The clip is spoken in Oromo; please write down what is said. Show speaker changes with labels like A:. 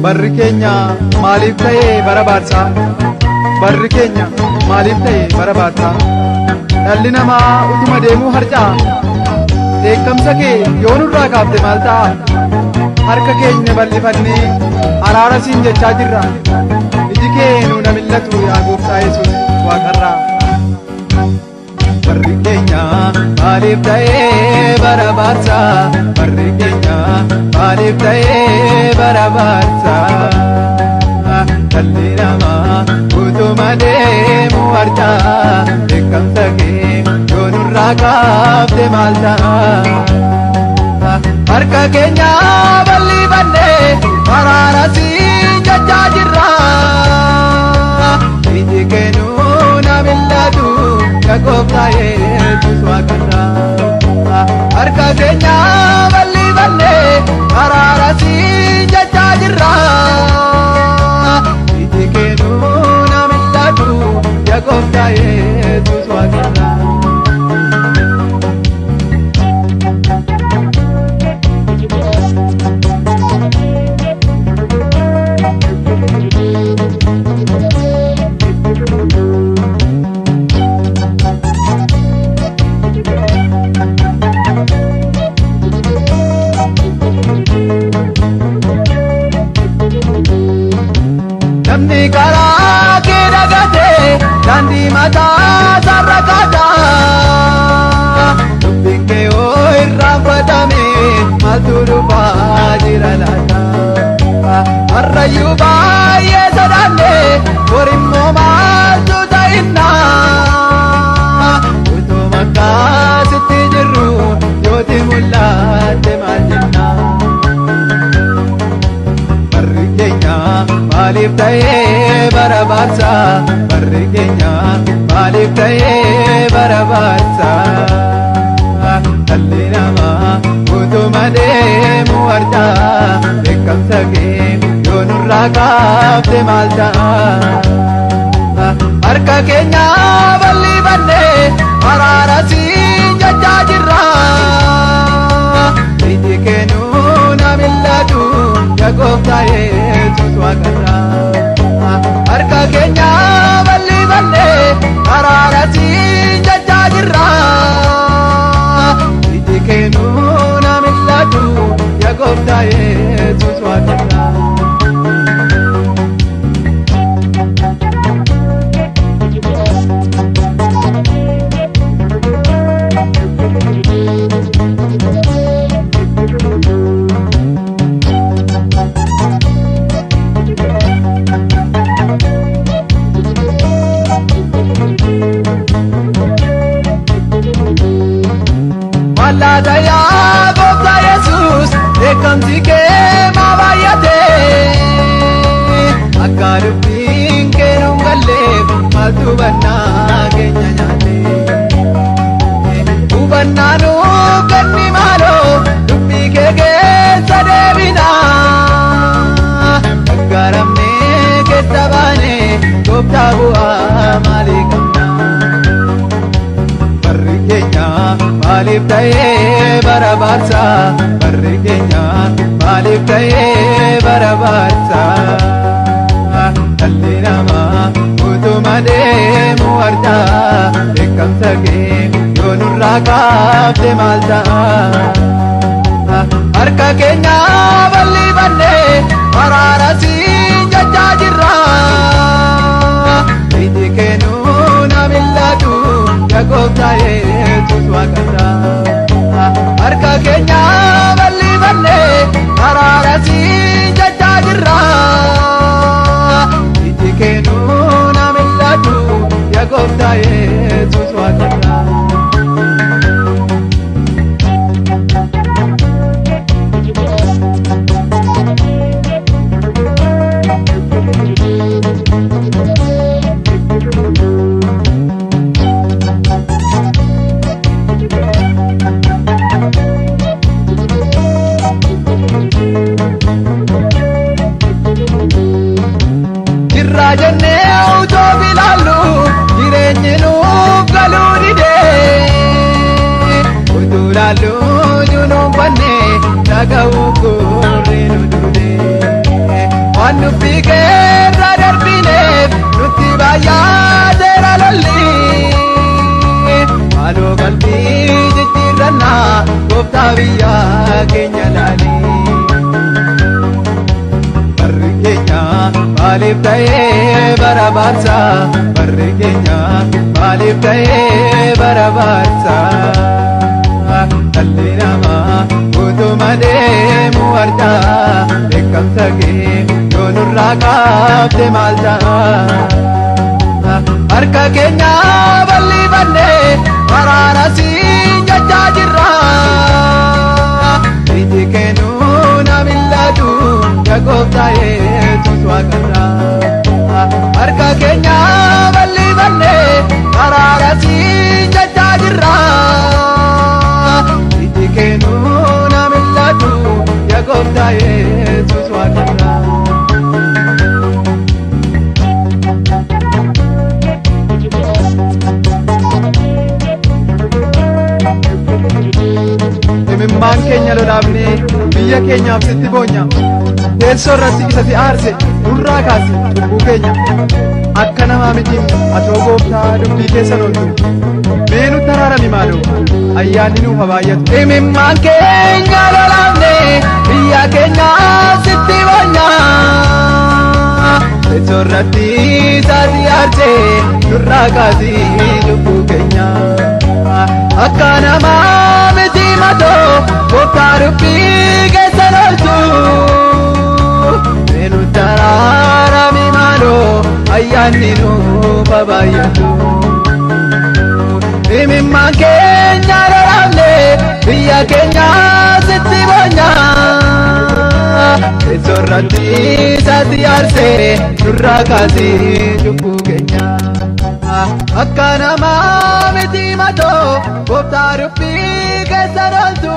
A: Barri keenya maaliif ta'ee bara baarsaa? Barri keenya maaliif ta'e bara baarsaa? Dhalli namaa utuma deemuu harca'a. Dheekkamsa kee yoo nurraa kaafte maal ta'a? Harka keenya bal'ifannee araara siin jechaa jirra. Iji kee nuu na millatu yaa gooftaa Yesuus waaqarraa. Barri keenya maaliif ta'ee bara baarsaa? Barri keenya maaliif ta'ee bara baarsaa? Dhalli namaa utuma deemu harca'a. Dheekkamsa kee yoo nurraa kaafte maal ta'a? Harka keenya bal'ifannee araara siin jechaa jirra. Iji kee nuu na millatu yaa gooftaa Yesuus waaqarraa. Harka keenya bal'ifannee araara siin jechaa jirra. Iji kee nuu na millatu yaa gooftaa Yesuus waaqarraa. Namni karaa kee dagatee daandii mataa isaarra kaata. Dubbiin kee hoo irraanfatame maaltu dhufaa jira laata? Har'ayyuu baay'ee sodaanne borimmoo maaltu ta'inna? Utuma akkasitti jirru yooti mul'atte maal jenna? Barri keenya maaliif ta'ee bara baarsaa? Barri keenya maaliif ta'ee bara baarsaa? Dhalli namaa utuma deemu harca'a. Dheekkamsa kee yoo nurraa kaafte maal ta'a? Harka keenya bal'ifannee araara siin jechaa jirra. Iji kee nuu na millatu yaa gooftaa Yesuus waaqarraa. Harka keenya bal'ifannee araara siin jechaa jirra. Iji kee nuu na millatu yaa gooftaa Yesuus waaqarraa. Mallaata yaa gooftaa Yesuus dheekkamsi kee maa baay'ate? Akka dubbiin kee nuun galleef maaltu hubannaa keenya nyaate? Hubannaa nuuf kenni maaloo dubbii kee keessa deebina. Gaggaaramnee keessa baane gooftaa bu'aa maalii qabna? Barri keenya maaliif ta'ee bara baarsaa? Barri keenya maaliif ta'ee bara baarsaa? Dhalli namaa utuma deemu harca'a. Dheekkamsa kee yoo nurraa kaafte maal ta'a? Harka keenya bal'ifannee araara siin jechaa jirra. Iji kee nuu na millatu yaa gooftaa Yesuus waaqarraa. Harka keenya bal'ifannee araara siin jechaa jirra. Iji kee nuu na millatu yaa gooftaa Yesuus waaqarraa. Jirraa jennee utoo ilaallu jireenyi nuuf galuu dide. Gooftaa biyya keenya laali. Barri keenya maaliif ta'ee bara baarsa? Barri keenya maaliif ta'ee bara baarsa? Dhalli namaa utuma deemu argaa, dheekkamsa kee yoo nurraa kaafte maal ta'a? Harka keenya bal'ifannee araara siin jechaa jirra. Iji kennuu na millatu yaa Gooftaa Yesuus waaqarraa. Harka keenya bal'ifannee araara siin jechaa jirra. Iji kennuu na millatu yaa Gooftaa Yesuus waaqarraa. Imimmaan keenya lolaafnee biyya keenyaaf sitti boonya. Teessoo irratti isa si aarse nurraa kaasi cubbuu keenya. Akka namaa mitiin atoo Gooftaa dubbii keessan ooltu. Mee nutti araarami maaloo, ayyaanni nuuf haa baay'atu. Imimmaan keenya lolaafnee biyya keenyaaf sitti boonya. Teessoo irratti isa si aarse nurraa kaasi cubbuu keenya. Akka namaa miti matoo, Gooftaa dubbii keessan ooltu. Mee nutti araarami maaloo, ayyaanni nuuf haa baay'atu. Imimmaan keenya lolaafne biyya keenya sitti boonya. Teessoo irratti isa si aarse nurraa kaasi cubbuu keenya. Akka namaa miti matoo, Gooftaa dubbii keessan ooltu.